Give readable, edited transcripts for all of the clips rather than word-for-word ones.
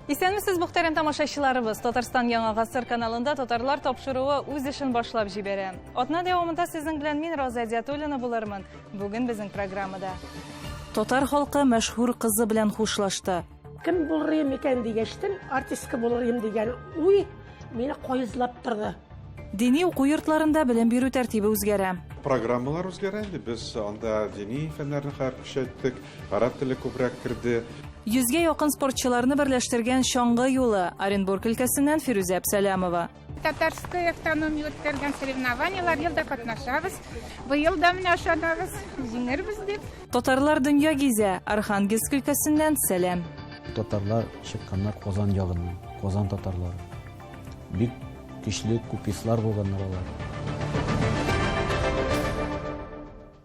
Исәнмесез, мөхтәрәм тамашачыларыбыз. Татарстан Яңа гасыр каналында татарлар тапшыруы үз эшен башлап җибәрә. Атна дәвамында сезнең белән мин Роза Әдиатуллина булырмын. Бүген безнең программада. Татар халкы мәшһүр кызы белән хушлашты. Кем булыр идем икән дигәчтен, артистка булыр идем дигән уй мине каезлап торды. Дини уку йортларында белем бирү тәртибе үзгәрә. Программалар үзгәрә инде. Без анда дини фәннәрне хәзер көчәйттек, гарәп теле күбрәк керде. Йөзгә якын спортчыларны берләштергән чаңгы юлы. Оренбург өлкәсеннән Фирүзә Әпсәләмова. Татарская автономия үткәргән соревнованиелар ел да катнашабыз. Быел да менә ышанабыз, җиңербез дип. Татарлар дөнья гизә. Архангельск өлкәсеннән сәлам. Татарлар чыкканнар Казан ягыннан, Казан татарлары. Бик көчле купислар булганнар алар.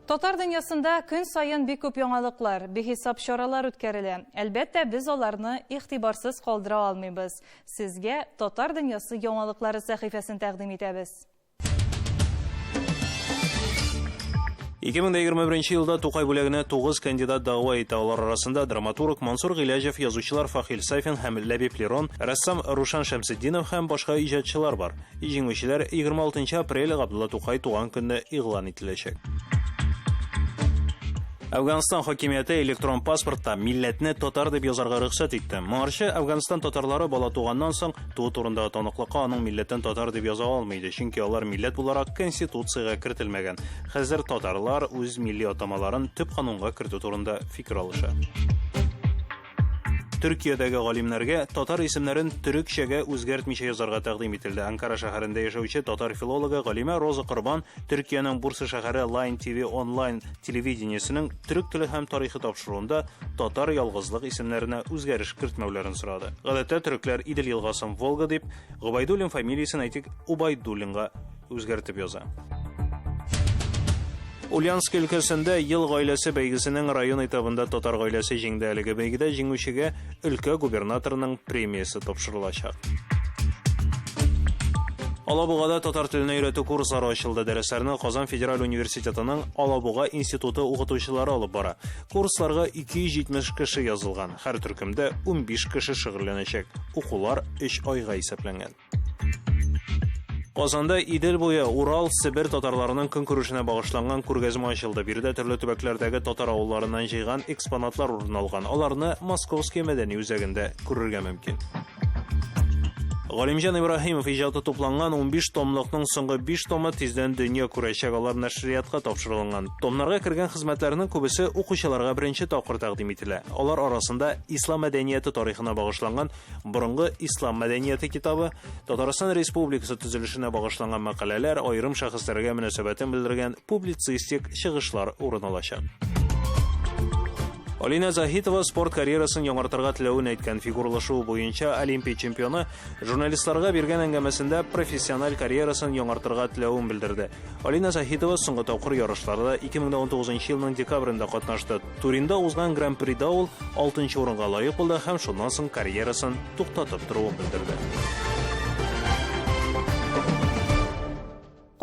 Татар дөньясында көн саен бик күп яңалыклар, бихисап чаралар үткәрелә. Әлбәттә, без аларны игътибарсыз калдыра алмыйбыз. Сезгә Татар дөньясы яңалыклары сәхифәсен тәкъдим итәбез. 2021 елда Тукай бүләгенә 9 кандидат дәгъва итә. Алар арасында драматург Мансур Гыйләҗев, язучылар Фахил Сафин һәм Ләбиб Лерон, рәссам Рушан Шәмсетдинов һәм башка иҗатчылар бар. Җиңүчеләр 26 апрель Габдулла Тукай туган көнне игълан ителәчәк. Әфганстан хакимияте электрон паспортта милләтне татар дип язарга рөхсәт итте. Моңарчы Әфганстан татарлары бала туганнан соң туу турындагы таныклыкка аның милләтен татар дип яза алмый иде, чөнки алар милләт буларак конституциягә кертелмәгән. Хәзер татарлар үз милли атамаларын төп канунга кертү турында фикер алыша. Төркиядәге галимнәргә татар исемнәрен төрекчәгә үзгәртмичә язарга тәкъдим ителде. Анкара шәһәрендә яшәүче татар филологы галимә Роза Корбан Төркиянең Бурса шәһәре Line TV онлайн телевидениесенең төрек теле һәм тарихы тапшыруында татар ялгызлык исемнәренә үзгәреш кертмәүләрен сорады. Гадәттә төрекләр Идел елгасын Волга дип, Гобәйдуллин фамилиясен әйтик Убайдуллинга үзгәртеп яза. Ульяновск өлкәсендә ел гаиләсе бәйгесенең район этабында татар гаиләсе җиңде. Әлеге бәйгедә җиңүчегә өлкә губернаторының премиясе тапшырылачак. Алабугада татар теленә өйрәтү курслары ачылды. Дәресләрне Казан федераль университетының Алабуга институты укытучылары алып бара. Курсларга 270 кеше язылган. Һәр төркемдә 15 кеше шөгыльләнәчәк. Укулар 3 айга исәпләнгән. Казанда Идел буе, Урал, Себер татарларының көнкүрешенә багышланган күргәзмә ачылды. Биредә төрле төбәкләрдәге татар авылларыннан җыйган экспонатлар урын алган. Аларны Московский мәдәни үзәгендә күрергә мөмкин. Галимҗан Ибраһимов иҗаты тупланган 15 томлыкның соңгы 5 томы тиздән дөнья күрәчәк, алар нәшриятка тапшырылган. Томнарга кергән хезмәтләрнең күбесе укучыларга беренче тапкыр тәкъдим ителә. Алар арасында ислам мәдәнияте тарихына багышланган Борынгы ислам мәдәнияте китабы, Татарстан Республикасы төзелешенә багышланган мәкаләләр, аерым шәхесләргә мөнәсәбәтен белдергән публицистик чыгышлар урын алачак. Алина Заһитова спорт карьерасын яңартырга теләвен әйткән фигурлы шуу буенча Олимпия чемпионы журналистларга биргән әңгәмәсендә профессиональ карьерасын яңартырга теләвен белдерде. Алина Заһитова соңгы тапкыр ярышларда 2019 елның декабрендә катнашты. Туринда узган Гран-прида ул 6 урынга лаек булды һәм шуннан соң карьерасын туктатып торуын белдерде.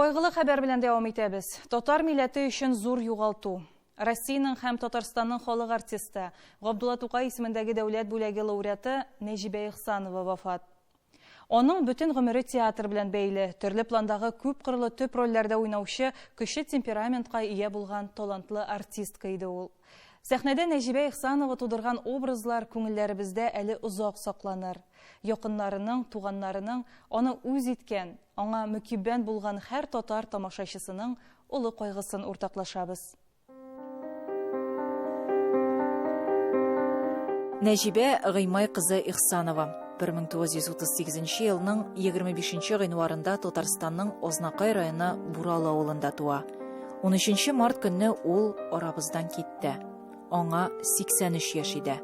Кайгылы хәбәр белән дәвам итәбез. Татар милләте өчен зур югалту. Россиянең һәм Татарстанның халык артисты, Габдулла Тукай исемендәге дәүләт бүләге лауреаты Нәҗибә Ихсанова вафат. Аның бөтен гомере театр белән бәйле, төрле пландагы күпкырлы төп рольләрдә уйнаучы, көчле темпераментка ия булган талантлы артистка иде ул. Сәхнәдә Нәҗибә Ихсанова тудырган образлар күңелләребездә әле озак сакланыр. Якыннарының, туганнарының, аны үз иткән, аңа мөкиббән булган һәр татар тамашачысының олы кайгысын уртаклашабыз. Нәҗибә Гыймай кызы Ихсанова 1938 елның 25 гыйнварында Татарстанның Ознакай районы Буралы авылында туа. 13 март көнне ул арабыздан китте. Аңа 83 яшь иде.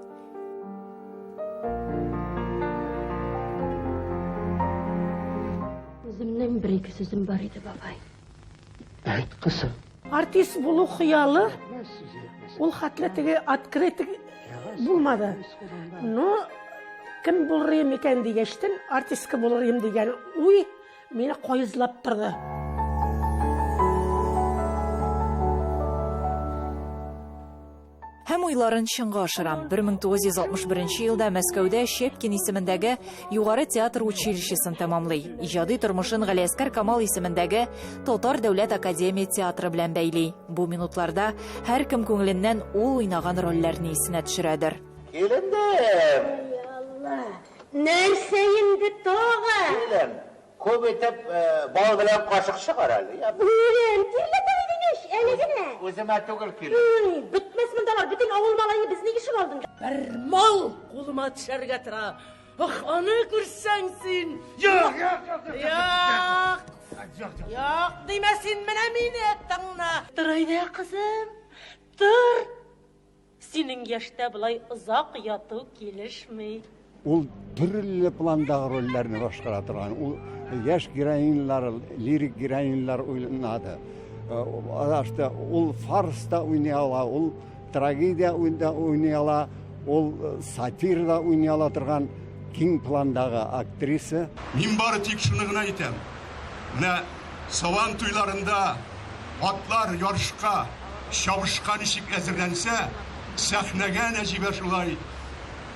Үземнең бер-ике сүзем бар иде, бабай. Әйт, кызым. Артист булу хыялы ул хәтле теге открытый булмады. Но кем булыр идем икән дигәчтен, артистка булыр идем дигән уй мине каезлап торды. Һәм уйларын чынга ашыра. 1961 елда Мәскәүдә Щепкин исемендәге Югары театр училищесын тәмамлый. Иҗади тормышын Галиәсгар Камал исемендәге Татар дәүләт академия театры белән бәйли. Бу минутларда һәркем күңеленнән ул уйнаган рольләрне исенә төшерәдер. Килендем! Алла, нәрсә инде тагы? Килен, күп итеп бал белән кашык чыгар әле. Үләм, тирләтә идең ич, әле генә. Үземә түгел, килен. Ой, бетмәс мондалар, бөтен авыл малае безнең ишек алдында. Бер мал кулыма төшәргә тора. Ох, аны күрсәң син. Юк, юк, юк, юк. Юк, юк, димә син менә мине тыңла. Тор әйдә, кызым, тор. Синең яшьтә болай озак яту килешми. Ул төрле пландагы рольләрне башкара торган. Ул яшь героинлар, лирик героинлар уйнады. Ашта ул фарс та уйный ала, ул трагедия да уйный ала, ул сатира да уйный ала торган киң пландагы актриса. Мин бары тик шуны гына әйтәм. Менә Сабан туйларында атлар ярышка, чабышка ничек әзерләнсә, сәхнәгә Нәҗибә шулай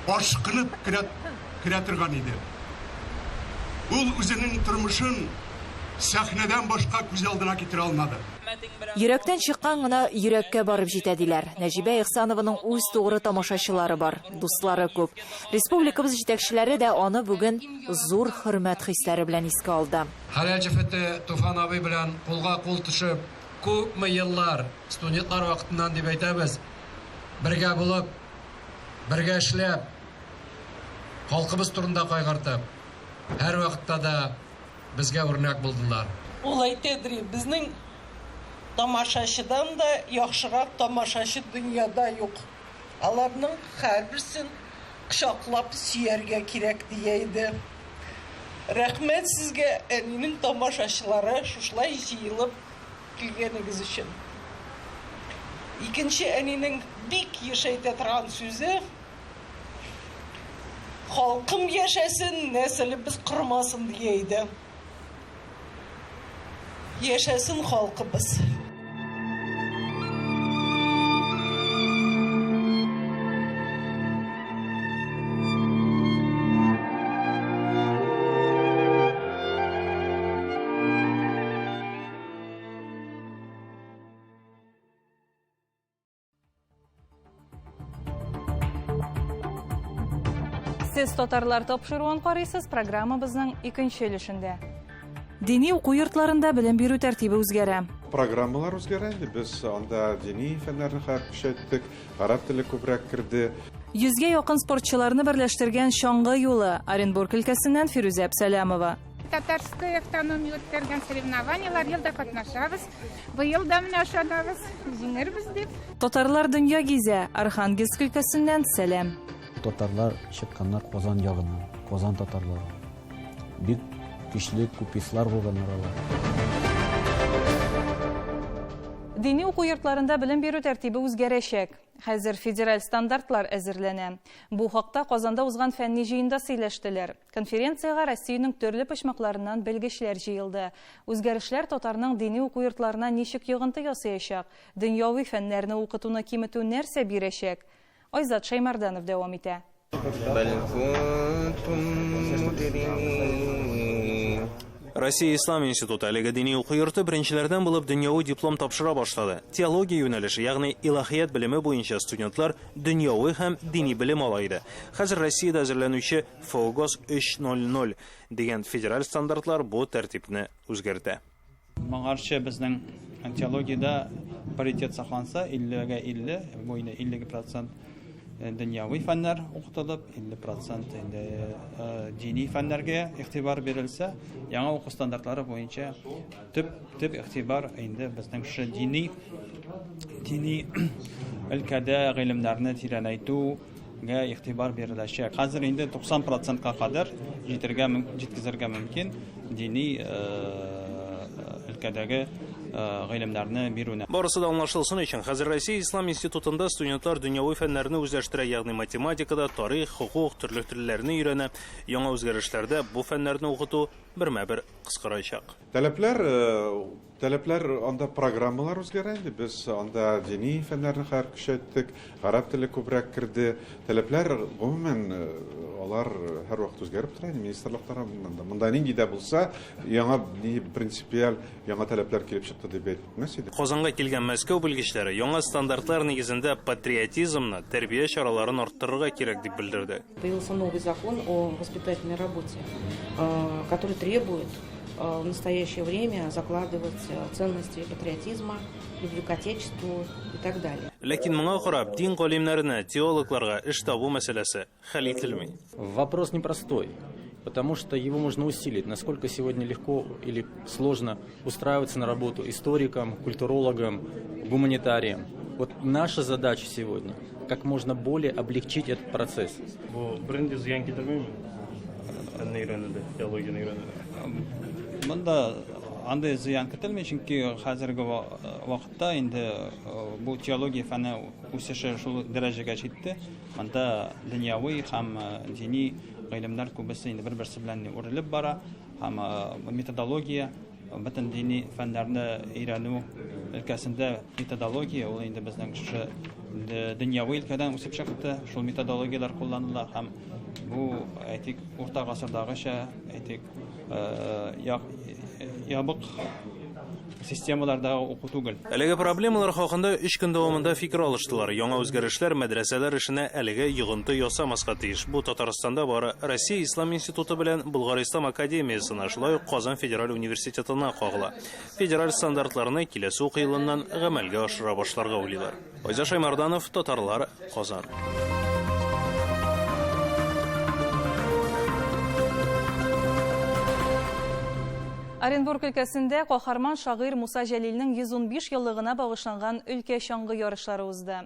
ашкынып керә, керә торган иде. Ул үзенең тормышын сәхнәдән башка күз алдына китерә алмады. Йөрәктән чыккан гына йөрәккә барып җитә диләр. Нәҗибә Ихсанованың үз тугры тамашачылары бар, дуслары күп. Республикабыз җитәкчеләре дә аны бүген зур хөрмәт хисләре белән искә алды. Хәләл җефете Туфан абый белән кулга-кул төшеп, күпме еллар, студентлар вакытыннан дип әйтәбез, бергә булып, бергә эшләп, халкыбыз турында кайгыртып, һәрвакытта да безгә үрнәк булдылар. Ул әйтәдер, безнең тамашачыдан да яхшырак тамашачы дөньяда юк. Аларның һәрберсен кочаклап сөяргә кирәк, дия иде. Рәхмәт сезгә, әнинең тамашачылары, шушылай җыелып килгәнегез өчен. Икенче әнинең бик еш әйтә торган сүзе, халкым яшәсен, нәселебез кормасын, дия иде. Яшәсен халкыбыз! Сез татарлар тапшыруын карыйсыз, программабызның икенче өлешендә. Дини уку йортларында белем бирү тәртибе үзгәрә. Программалар үзгәрә инде. Без анда дини фәннәрне хәзер көчәйттек, гарәп теле күбрәк керде. Йөзгә якын спортчыларны берләштергән чаңгы юлы. Оренбург өлкәсеннән Фирүзә Әпсәләмова. Татарская автономия үткәргән соревнованиелар ел да катнашабыз. Быел да менә ышанабыз, җиңербез дип. Татарлар дөнья гизә. Архангельск өлкәсеннән сәлам. Татарлар чыкканнар Казан ягыннан, Казан татарлары. Бик көчле купислар булганнар алар. Дини уку йортларында белем бирү тәртибе үзгәрәчәк. Хәзер федераль стандартлар әзерләнә. Бу хакта Казанда узган фәнни җыенда сөйләштеләр. Конференциягә Россиянең төрле почмакларыннан белгечләр җыелды. Үзгәрешләр татарның дини уку йортларына ничек йогынты ясаячак? Дөньяви фәннәрне укытуны киметү нәрсә бирәчәк? Айзат Шәймәрданов дәвам итә. Россия Ислам институты әлеге дини уку йорты беренчеләрдән булып дөньяви диплом тапшыра башлады. Теология юнәлеше, ягъни илаһият белеме буенча студентлар дөньяви һәм дини белем ала иде. Хәзер Россиядә әзерләнүче ФОГОС 3.0.0 дигән федераль стандартлар бу тәртипне үзгәртә. Моңарчы безнең теологиядә паритет сакланса, 50-гә 50, бу инде 50 процент дөньяви фәннәр укытылып, 50 процент инде дини фәннәргә игътибар бирелсә, яңа уку стандартлары буенча төп төп игътибар инде безнең шушы дини дини өлкәдә гыйлемнәрне тирәнәйтүгә игътибар биреләчәк. Хәзер инде 90 процентка кадәр җитергә җиткезергә мөмкин дини өлкәдәге гыйлемнәрне бирүне. Барысы да аңлашылсын өчен, хәзер Россия Ислам институтында студентлар дөньяви фәннәрне үзләштерә, ягъни математикада, тарих, хокук, төрле телләрне өйрәнә. Яңа үзгәрешләрдә бу фәннәрне укыту бермә-бер кыскарачак. Таләпләр Таләпләр анда программалар үзгәрә инде. Без анда дини фәннәрне хәзер көчәйттек, гарәп теле күбрәк керде. Таләпләр гомумән алар һәрвакыт үзгәреп тора инде министрлык тарафыннан да. Монда нинди дә булса яңа ни принципиаль яңа таләпләр килеп чыкты дип әйтмәс идем. Казанга килгән Мәскәү белгечләре яңа стандартлар нигезендә патриотизмны, тәрбия чараларын арттырырга кирәк дип белдерде. Появился новый закон о воспитательной работе, который требует в настоящее время закладывать ценности патриотизма, любви к Отечеству и так далее. Ләкин моңа карап, дин галимнәренә, теологларга эш табу мәсьәләсе хәл ителми. Вопрос непростой, потому что его можно усилить. Насколько сегодня легко или сложно устраиваться на работу историкам, культурологам, гуманитариям. Вот наша задача сегодня как можно более облегчить этот процесс. Бу бернинди зыян китермиме? Фәнне өйрәнүдә, теологияне өйрәнүдә. Монда андый зыян көтелми, чөнки хәзерге вакытта инде бу теология фәне үсеше шул дәрәҗәгә җитте. Монда дөньяви һәм дини гыйлемнәр күбесе инде бер-берсе белән үрелеп бара һәм методология бөтен дини фәннәрне өйрәнү өлкәсендә методология ул инде безнең шушы дөньяви өлкәдән үсеп чыкты. Шул методологияләр кулланыла һәм бу, әйтик, урта гасырдагыча, әйтик, ябык системалардагы уку түгел. Әлеге проблемалар хакында өч көн дәвамында фикер алыштылар. Яңа үзгәрешләр мәдрәсәләр эшенә әлегә йогынты ясамаска тиеш. Бу Татарстанда бары Россия Ислам институты белән Болгар Ислам академиясенә, шулай ук Казан федераль университетына кагыла. Федераль стандартларны киләсе уку елыннан гамәлгә ашыра башларга уйлыйлар. Айза Шаймарданов, Татарлар, Казан. Оренбург өлкәсендә каһарман шагыйрь Муса Җәлилнең 115 еллыгына багышланган өлкә чаңгы ярышлары узды.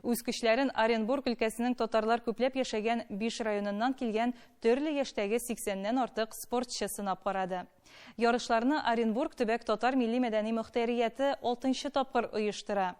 Үз көчләрен Оренбург өлкәсенең татарлар күпләп яшәгән 5 районыннан килгән төрле яшьтәге 80-нән артык спортчы сынап карады. Ярышларны Оренбург төбәк татар милли-мәдәни мөхтәрияте 6 тапкыр оештыра.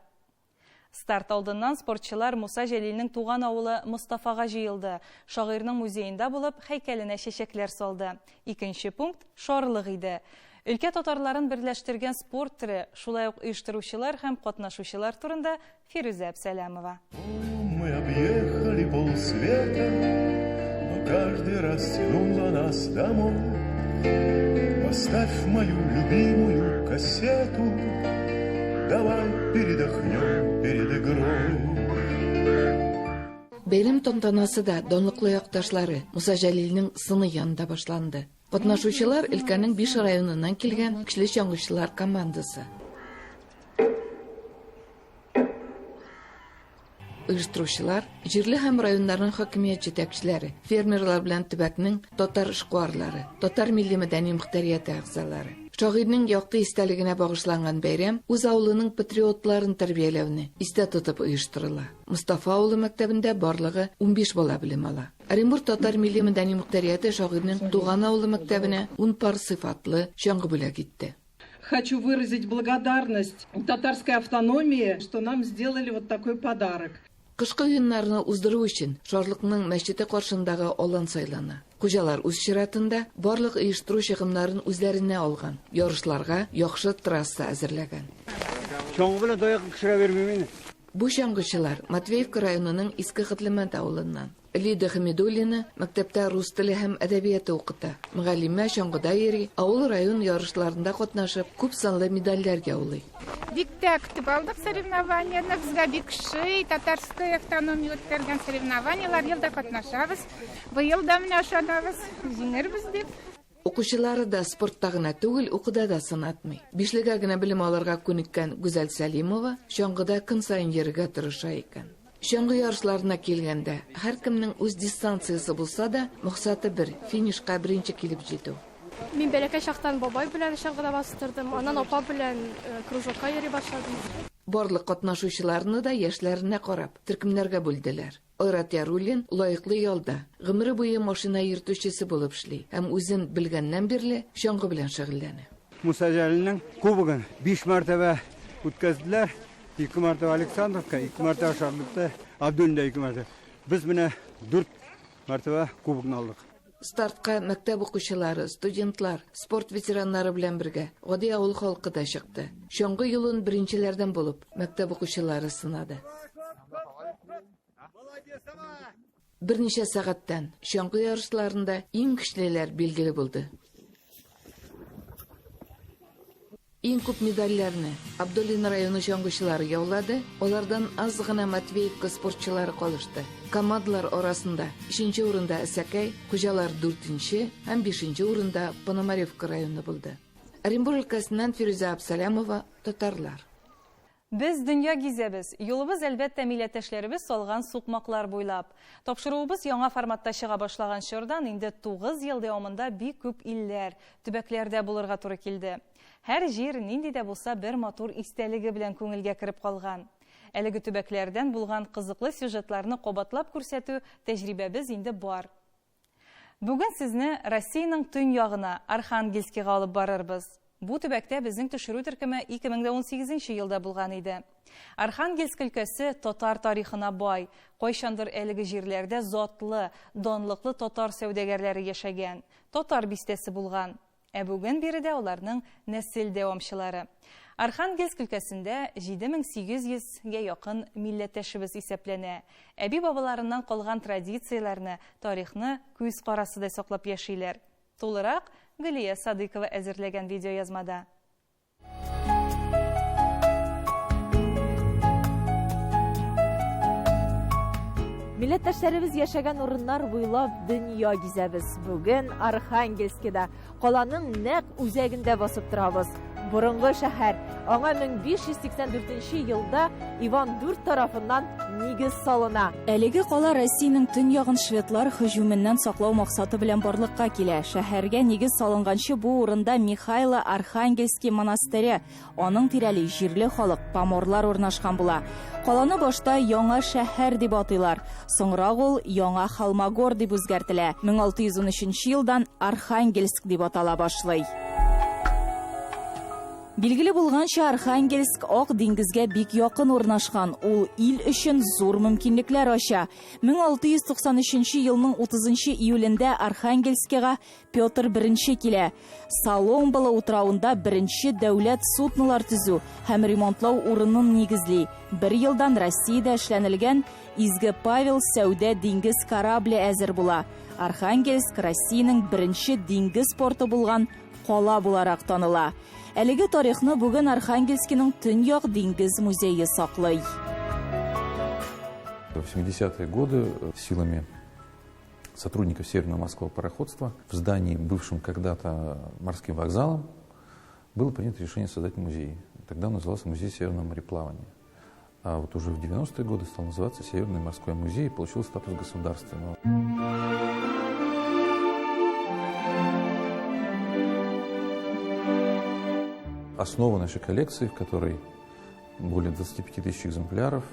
Старт алдыннан спортчылар Муса Җәлилнең туган авылы Мостафага җыелды. Шагыйрьнең музеенда булып, һәйкәленә чәчәкләр салды. Икенче пункт шарлык иде. Өлкә татарларын берләштергән спорт төре, шулай ук оештыручылар һәм катнашучылар турында Фирүзә Әбсәләмова. Мы объехали полсвета, но каждый раз тянуло нас домой. Поставь мою любимую кассету, давай передохнем перед игрой. Бәйрәм тантанасы да данлыклы якташлары Муса Җәлилнең сыны янында башланды. Катнашучылар өлкәнең 5 районыннан килгән көчле чаңгычылар командасы. Оештыручылар җирле һәм районнарның хакимият җитәкчеләре, фермерлар белән төбәкнең татар эшкуарлары, татар милли мәдәни мөхтәрияте әгъзалары. Шагыйрьнең якты истәлегенә багышланган бәйрәм үз авылының патриотларын тәрбияләүне истә тотып оештырыла. Мостафа авылы мәктәбендә барлыгы 15 бала белем ала. Оренбург татар милли мәдәни мөхтәрияте шагыйрьнең туган авылы мәктәбенә 10 пар сыйфатлы чаңгы бүләк итте. Хочу выразить благодарность татарской автономии, что нам сделали вот такой подарок. Кышкы уеннарны уздыру өчен Шарлыкның мәчете каршындагы алан сайлана. Хуҗалар үз чиратында барлык оештыру чыгымнарын үзләренә алган, ярышларга яхшы трасса әзерләгән. Чаңгы белән таяк төшерә бирмим инде. Бу чаңгычылар Матвеевка районының Иске Котлымәт авылыннан. Лида Хәмидуллина мәктәптә рус теле һәм әдәбияты укыта. Мөгаллимә чаңгыда йөри, авыл-район ярышларында катнашып, күп санлы медальләр яулый. Бик тә көтеп алдык соревнованияне, безгә бик ошый. Татарская автономия үткәргән соревнованияләр ел да катнашабыз. Быел да менә ышанабыз, җиңербез дип. Укучылары да спортта гына түгел, укуда да сынатмый. Бишлегә генә белем алырга күнеккән Гүзәл Сәлимова чаңгыда көн саен йөрергә тырыша икән. Чаңгы ярышларына килгәндә, һәркемнең үз дистанциясе булса да, максаты бер, финишка беренче килеп җитү. Мин бәләкәй чактан бабай белән чаңгыда бастырдым, аннан апа белән кружокка йөри башладым. Барлык катнашучыларны да яшьләренә карап, төркемнәргә бүлделәр. Айрат Яруллин лаеклы ялда, гомере буе машина йөртүчесе булып эшли һәм үзен белгәннән бирле чаңгы белән шөгыльләнә. Муса Җәлилнең кубогын 5 мәртәбә үткәзделәр. 2 мәртәбә Александровка, 2 мәртәбә Шарлыкта, Абдуллинда 2 мәртәбә. Без менә 4 мәртәбә кубокны алдык. Стартка мәктәп укучылары, студентлар, спорт ветераннары белән бергә гади авыл халкы да чыкты. Чаңгы юлын беренчеләрдән булып мәктәп укучылары сынады. Берничә сәгатьтән чаңгы ярышларында иң көчлеләр билгеле булды. Иң күп медальләрне Абдуллин районы чаңгычылары яулады, алардан аз гына Матвеевка спортчылары калышты. Командалар арасында өченче урында Әсәкәй, хуҗалар дүртенче һәм бишенче урында Пономаревка районы булды. Оренбур өлкәсеннән Фирүзә Абсалямова, Татарлар. Без дөнья гизәбез. Юлыбыз, әлбәттә, милләттәшләребез салган сукмаклар буйлап. Тапшыруыбыз яңа форматта чыга башлаган чордан инде 9 ел дәвамында бик күп илләр, төбәкләрдә булырга туры килде. Һәр җир нинди дә булса бер матур истәлеге белән күңелгә кереп калган. Әлеге төбәкләрдән булган кызыклы сюжетларны кабатлап күрсәтү тәҗрибәбез инде бар. Бүген сезне Россиянең төньягына, Архангельскига алып барырбыз. Бу төбәктә безнең төшерү төркеме 2018 елда булган иде. Архангельск өлкәсе татар тарихына бай. Кайчандыр әлеге җирләрдә затлы, данлыклы татар сәүдәгәрләре яшәгән, татар бистәсе булган. Ә бүген биредә аларның нәсел дәвамчылары. Архангельск өлкәсендә 7800 гә якын милләттәшебез исәпләнә. Әби-бабаларыннан калган традицияләрне, тарихны күз карасыдай саклап яшиләр. Тулырак Гөлия Садыйкова әзерләгән видеоязмада. Милләттәшләребез яшәгән урыннар буйлап дөнья гизәбез. Бүген Архангельскида, каланың нәкъ үзәгендә басып торабыз. Борынгы шәһәр. Аңа 1584 елда Иван IV тарафыннан нигез салына. Әлеге кала Россиянең төньягын шведлар һөҗүменнән саклау максаты белән барлыкка килә. Шәһәргә нигез салынганчы бу урында Михайло Архангельский монастыре, Аның тирәли җирле халык, поморлар урнашкан була. Каланы башта Яңа шәһәр дип атыйлар. Соңрак ул Яңа Холмогор дип үзгәртелә. 1613 елдан Архангельск дип атала башлый. Билгеле булганча, Архангельск Ак диңгезгә бик якын урнашкан. Ул ил өчен зур мөмкинлекләр ача. 1693 елның 30 июлендә Архангельскига Петр I килә. Соломбала утравында беренче дәүләт суднолар төзү һәм ремонтлау урынын нигезли. Бер елдан Россиядә эшләнелгән Изге Павел сәүдә диңгез корабле әзер була. Архангельск Россиянең беренче диңгез порты булган кала буларак таныла. Әлеге тарихны бүген Архангельскиның Төньяк диңгез музее саклый. В 70-е годы силами сотрудников Северного морского пароходства в здании, бывшем когда-то морским вокзалом, было принято решение создать музей. Тогда он назывался Музей Северного мореплавания. А вот уже в 90-е годы стал называться Северный морской музей и получил статус государственного. Основа нашей коллекции, в которой более 25 тысяч экземпляров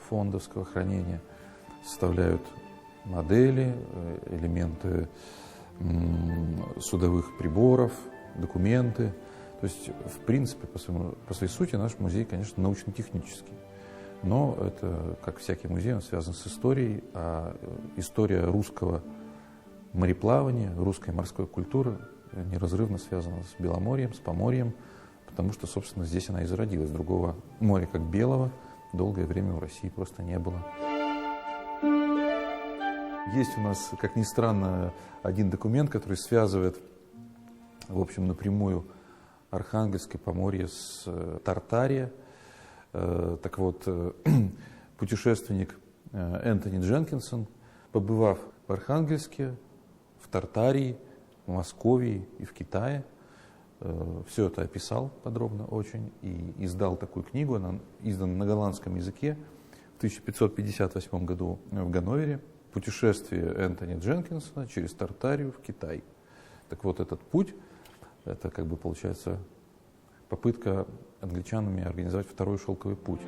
фондовского хранения, составляют модели, элементы судовых приборов, документы. То есть, в принципе, по своей сути, наш музей, конечно, научно-технический. Но это, как всякий музей, он связан с историей, а история русского мореплавания, русской морской культуры неразрывно связана с Беломорьем, с Поморьем, потому что, собственно, здесь она и зародилась. Другого моря, как Белого, долгое время у России просто не было. Есть у нас, как ни странно, один документ, который связывает, в общем, напрямую Архангельское Поморье с Тартария. Так вот, путешественник Энтони Дженкинсон, побывав в Архангельске, в Тартарии, в Московии и в Китае, все это описал подробно очень и издал такую книгу, она издана на голландском языке в 1558 году в Ганновере. Путешествие Энтони Дженкинсона через Тартарию в Китай. Так вот, этот путь, это как бы получается попытка англичанами организовать второй шелковый путь.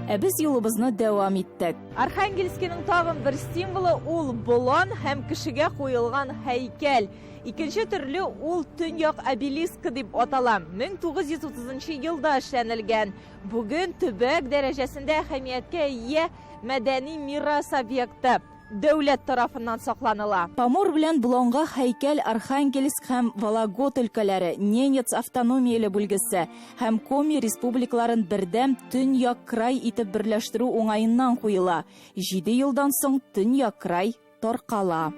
Ә без юлыбызны дәвам иттек. Архангельскиның тагын бер символы ул болан һәм кешегә куелган һәйкәл. Икенче төрле ул төньяк обелискы дип атала. 1930 елда эшләнелгән. Бүген төбәк дәрәҗәсендә әһәмияткә ия мәдәни мирас объекты дәүләт тарафыннан сакланыла. Помор белән Боланга һәйкәл Архангельск һәм Вологод өлкәләре, Ненец автономияле бүлгесе һәм Коми республикаларын бердәм Төньяк край итеп берләштерү уңаеннан куела. Җиде елдан соң Төньяк край таркала.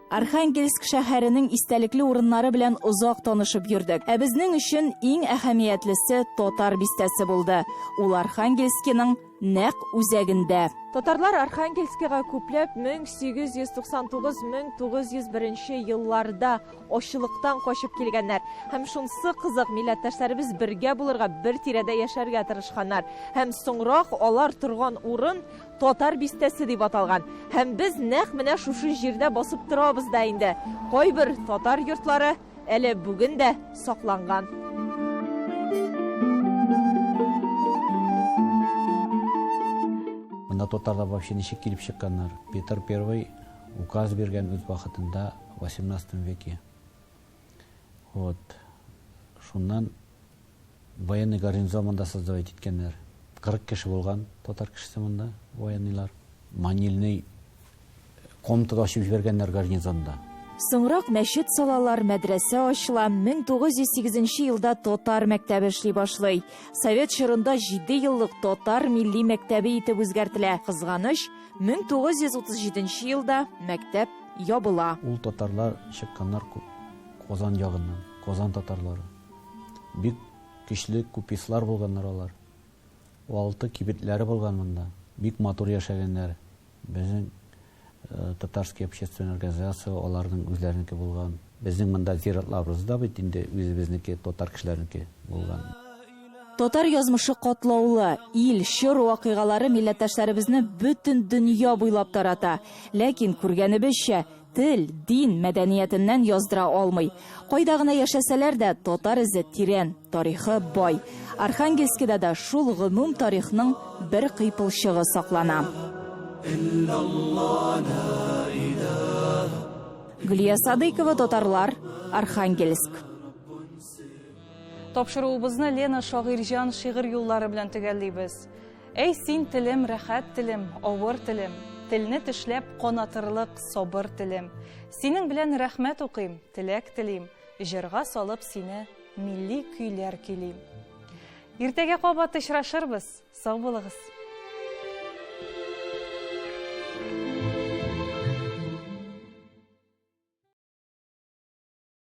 Архангельск шәһәренең истәлекле урыннары белән озак танышып йөрдек. Ә безнең өчен иң әһәмиятлесе Татар бистәсе булды. Ул Архангельскиның нәкъ үзәгендә. Татарлар Архангельскига күпләп 1899-1901 елларда ачлыктан качып килгәннәр. Һәм шунсы кызык, милләттәшләребез бергә булырга, бер тирәдә яшәргә тырышканнар. Һәм соңрак алар торган урын Татар бистәсе дип аталган. Һәм без нәкъ менә шушы җирдә басып торабыз да инде. Кайбер татар йортлары әле бүген дә сакланган. Монда татарлар вообще ничек килеп чыкканнар? Петр Первый указ биргән үз вакытында, 18 веке. Вот. Шуннан военный гарнизон монда создавать иткәннәр. 40 кеше булган татар кешесе монда, военныйлар. Манильный комната ачып җибәргәннәр гарнизонда. Соңрак мәчет салалар, мәдрәсә ачыла, 1908 елда татар мәктәбе эшли башлый. Совет чорында 7 еллык татар милли мәктәбе итеп үзгәртелә. Кызганыч, 1937 елда мәктәп ябыла. Ул татарлар чыкканнар Казан ягыннан, Казан татарлары. Бик көчле купецлар булганнар алар. Алты кибетләре булган монда. Бик матур яшәгәннәр. Безнең Татарский общественная организация аларның үзләренеке булган. Безнең монда зиратларыбыз да бит инде үзебезнеке, татар кешеләренеке булган. Татар язмышы катлаулы. Ил, чор вакыйгалары милләттәшләребезне бөтен дөнья буйлап тарата. Ләкин, күргәнебезчә, тел, дин, мәдәниятеннән яздыра алмый. Кайда гына яшәсәләр дә, татар эзе тирән, тарихы бай. Архангельскида да шул гомум тарихның бер кыйпылчыгы саклана. Гөлия Садыйкова, Татарлар, Архангельск. Тапшыруыбызны Лена Шагыйрьҗан шигырь юллары белән төгәллибез. Әй син, телем, рәхәт телем, авыр телем, Телне тешләп канатырлык сабыр телем. Синең белән рәхмәт укыйм, теләк телим, Җырга салып сине милли көйләр көйлим. Иртәгә кабат очрашырбыз. Сау булыгыз.